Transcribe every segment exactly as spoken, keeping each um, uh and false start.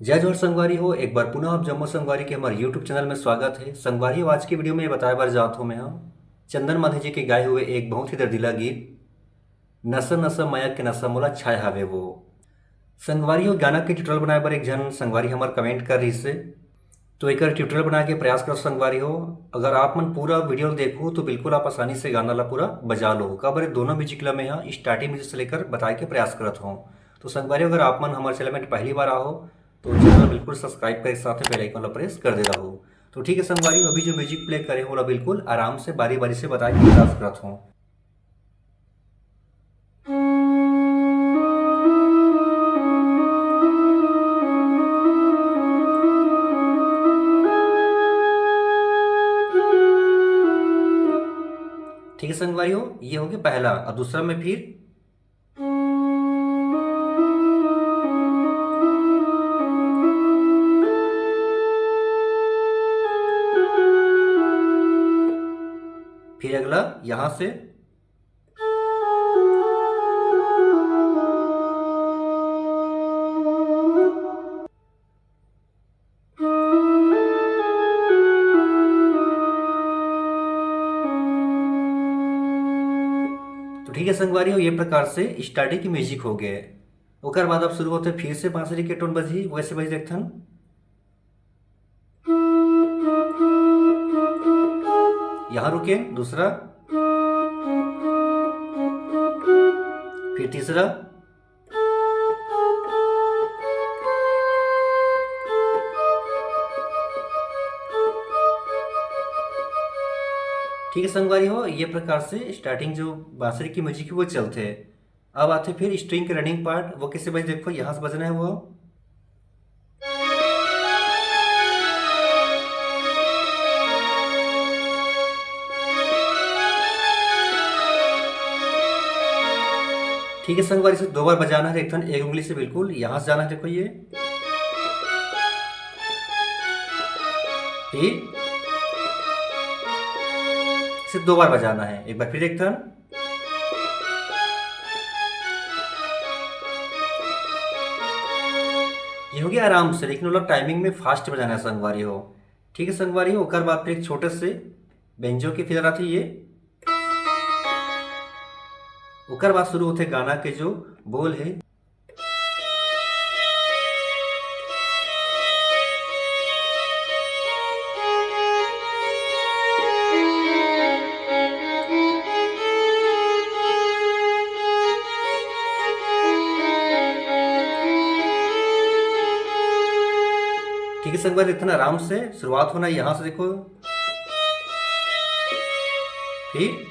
जय जोहार संगवारी हो, एक बार पुनः आप जम्मो संगवारी के हमारे YouTube चैनल में स्वागत है। संगवारी हो, आज के वीडियो में ये बताए बर जात हो मैं, हाँ, चंदन मांझी जी के गाए हुए एक बहुत ही दर्दीला गीत नसा नसा मया के नसा मोला छाय हावे वो। संगवारी हो, गाना के ट्यूटोरियल बनाए बर एक झन संगवारी हमर कमेंट कर रही से, तो एकर ट्यूटोरियल बनाए के प्रयास करो संगवारी हो। अगर आप मन पूरा वीडियो देखो तो बिल्कुल आप आसानी से गाना ला पूरा बजा लो। काबर दोनों म्यूजिक ला मैं यहाँ स्टार्टिंग म्यूजिक से लेकर बताए के प्रयास करत हूँ। तो संगवारी हो, अगर आप मन हमारे चैनल में पहली बार आओ तो चैनल ला बिल्कुल सब्सक्राइब करके साथ में बेल आइकन ला प्रेस कर दे रहो। तो ठीक है संगवारी हो, अभी जो म्यूजिक प्ले करे हो ओला बिल्कुल आराम से बारी बारी से बताए के प्रयास करत हूँ। ठीक है संगवारी हो, ये हो गया पहला। और दूसरा में फिर फिर अगला यहां से। तो ठीक है संगवारी हो, ये प्रकार से स्टार्टिंग के म्यूजिक हो गए। ओकर बाद अब शुरू होते फिर से बांसुरी के टोन बजही, वैसे बजही देखथन। यहाँ रुके, दूसरा, फिर तीसरा। ठीक है संगवारी हो, ये प्रकार से स्टार्टिंग जो बांसुरी की म्यूजिक है वो चलते हैं। अब आते फिर स्ट्रिंग के रनिंग पार्ट, वो कैसे बज, देखो यहाँ से बजना है वो। ठीक है संगवारी, इसे दो बार बजाना है। एक ठन एक उंगली से बिल्कुल यहाँ से जाना है, देखो ये, फिर इसे दो बार बजाना है। एक बार फिर एक ठन। ये हो गया आराम से, लेकिन मतलब टाइमिंग में फास्ट बजाना है संगवारी हो। ठीक है संगवारी हो, ओकर बाद फिर एक छोटे से बेंजो के फिगर आती है। ओकर बाद शुरू होते गाना के जो बोल है। ठीक है संगवारी, इतना आराम से शुरुआत होना है। यहाँ से देखो, फिर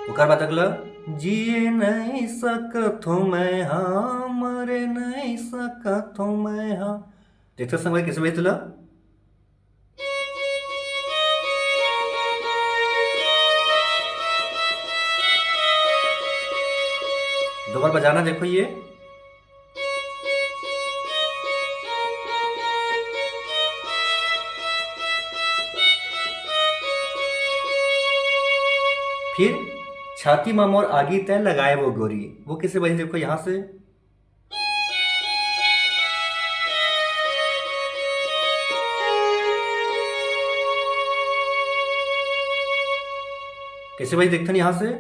ओकर बाद अगला, जिए नहीं सकत हूँ मैं, हाँ, मरे नहीं सकत हूँ मैं, हाँ। देखते संगवारी कैसे बजथे तेला। दो बार बजाना, देखो ये। फिर छाती मा मोर आगी तै लगाए वो गोरी, वो कैसे बजही देखो यहाँ से। कैसे बजही देखथन यहाँ से।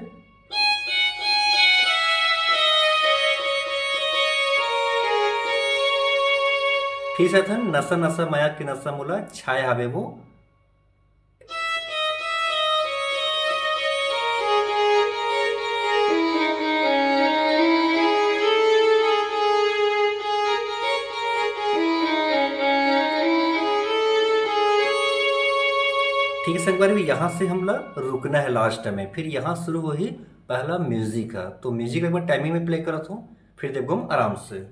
फिर से थन नसा नसा मया के नसा मोला छाए हावे वो। ठीक है संगवारी, यहाँ से हमला रुकना है लास्ट में, फिर यहाँ शुरू होही पहला म्यूजिक है। तो म्यूजिक एक बार टाइमिंग में प्ले करत हूँ, फिर देखो हम आराम से।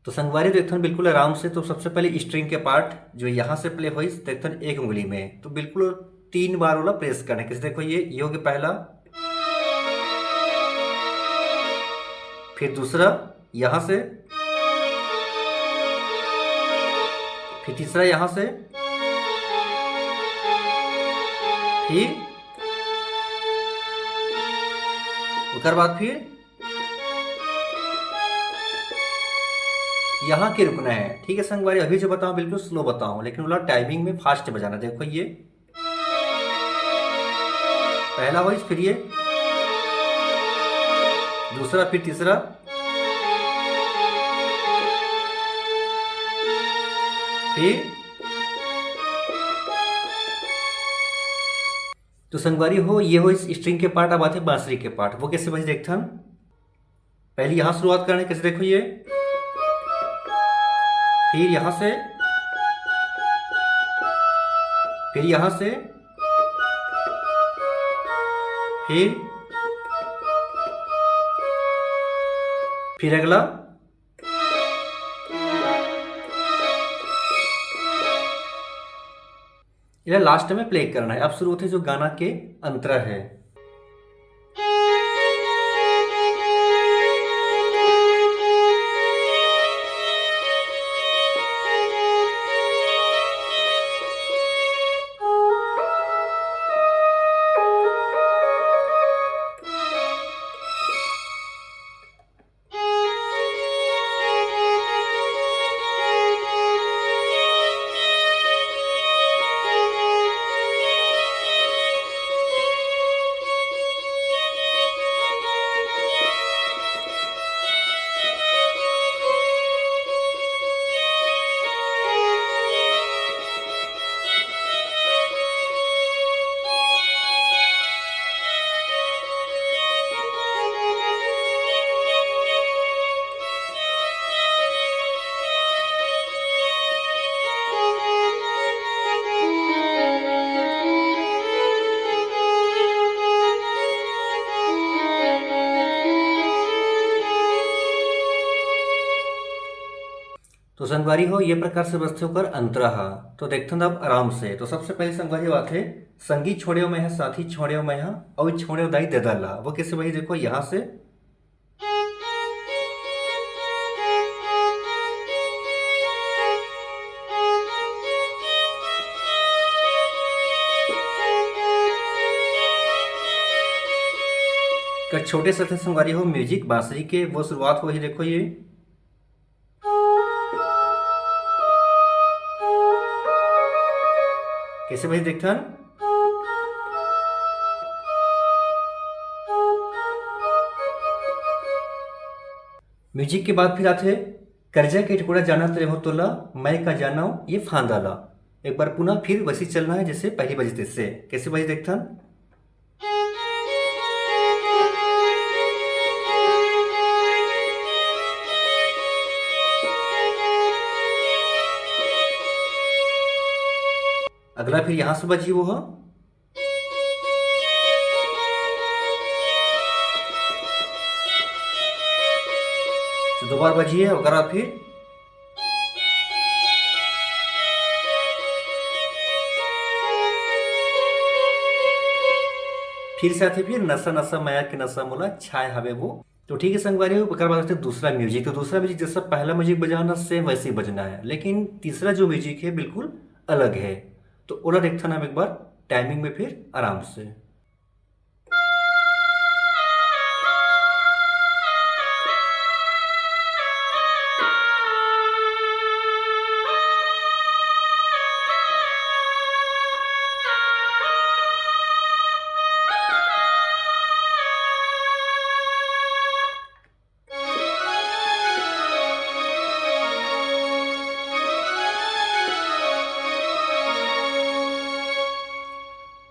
तो संगवारी, देखथन बिल्कुल आराम से। तो सबसे पहले स्ट्रिंग के पार्ट जो यहाँ से प्ले होइस, देखथन एक उंगली में, तो बिल्कुल तीन बार ओला प्रेस करना है। कैसे, देखो, ये, ये हो गया पहला, फिर दूसरा यहाँ से, फिर तीसरा यहाँ से, फिर ओकर बाद फिर यहाँ के रुकना है। ठीक है संगवारी, अभी जो बताऊँ बिल्कुल स्लो बताऊँ, लेकिन ओला टाइमिंग में फास्ट बजाना। देखो, ये पहला वॉइस, फिर ये दूसरा, फिर तीसरा, फिर तो संगवारी हो, ये होइस स्ट्रिंग के पार्ट। अब आथे बांसुरी के पार्ट, वो कैसे बजे देखथन। पहले यहाँ शुरुआत करना है, कैसे, देखो, ये फिर यहाँ से, फिर यहाँ से, फिर, फिर अगला, इला लास्ट में प्ले करना है। अब शुरू होते जो गाना के अंतरा है। तो संगवारी हो, ये प्रकार से बजथे ओकर अंतरा हा। तो देखथन अब आराम से। तो सबसे पहले संगवारी हो आथे, संगी छोड़ेव मैं हा, साथी छोड़ेव मैं हा, अउ छोड़ेव दाई ददा ला। वो कैसे बजही, देखो, यहाँ से कर छोटे से थे संगवारी हो म्यूजिक बांसुरी के, वो शुरुआत होही, देखो, ये कैसे बजही देखथन। म्यूजिक के बाद फिर आथे, करजा के टुकड़ा जानत रहे हो तोला, मैं का जानव ये फांदा ला। एक बार पुनः फिर वैसे चलना है जैसे पहली बजे से। कैसे बजही देखथन। अगला फिर यहाँ से बजही वो ह। तो दो बार बजही है, ओकर बाद फिर फिर से आथे फिर नशा नशा मया के नशा मोला छाए हवे वो। तो ठीक है संगवारी हो, ओकर बाद आथे दूसरा म्यूजिक। तो दूसरा म्यूजिक जैसा पहला म्यूजिक बजाना, सेम वैसे ही बजना है, लेकिन तीसरा जो म्यूजिक है बिल्कुल अलग है। तो ओला देखथन हम एक बार टाइमिंग में फिर आराम से।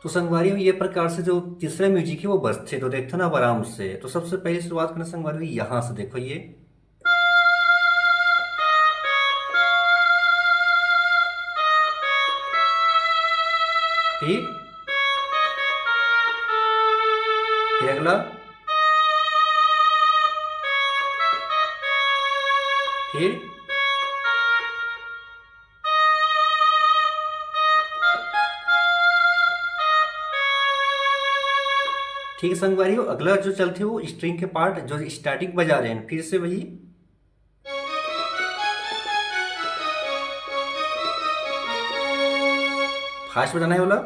तो संगवारी हो, ये प्रकार से जो तीसरा म्यूजिक है वो बजथे। तो देखथन अब आराम से। तो सबसे पहले शुरुआत करना संगवारी हो यहाँ से, देखो ये। फिर, फिर अगला, फिर ठीक है संगवारी हो, अगला जो चलथे वो स्ट्रिंग के पार्ट जो स्टार्टिंग बजा रहे हैं, फिर से वही फास्ट बजाना है वाला।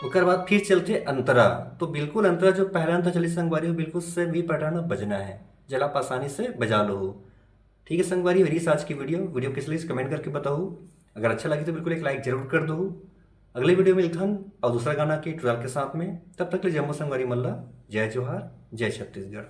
ओकर बाद फिर चलथे अंतरा। तो बिल्कुल अंतरा जो पहला अंतरा चली संगवारी हो, बिल्कुल सेम ही पैटर्न में बजना है, जेला आप आसानी से बजा लो हो। ठीक है संगवारी, मेरी आज की वीडियो वीडियो कैसे लगी कमेंट करके बताओ। अगर अच्छा लगे तो बिल्कुल एक लाइक जरूर कर दो। अगले वीडियो में मिलथन और दूसरा गाना के ट्यूटोरियल के साथ में। तब तक ले जम्मो संगवारी मन ला जय जोहार, जय छत्तीसगढ़।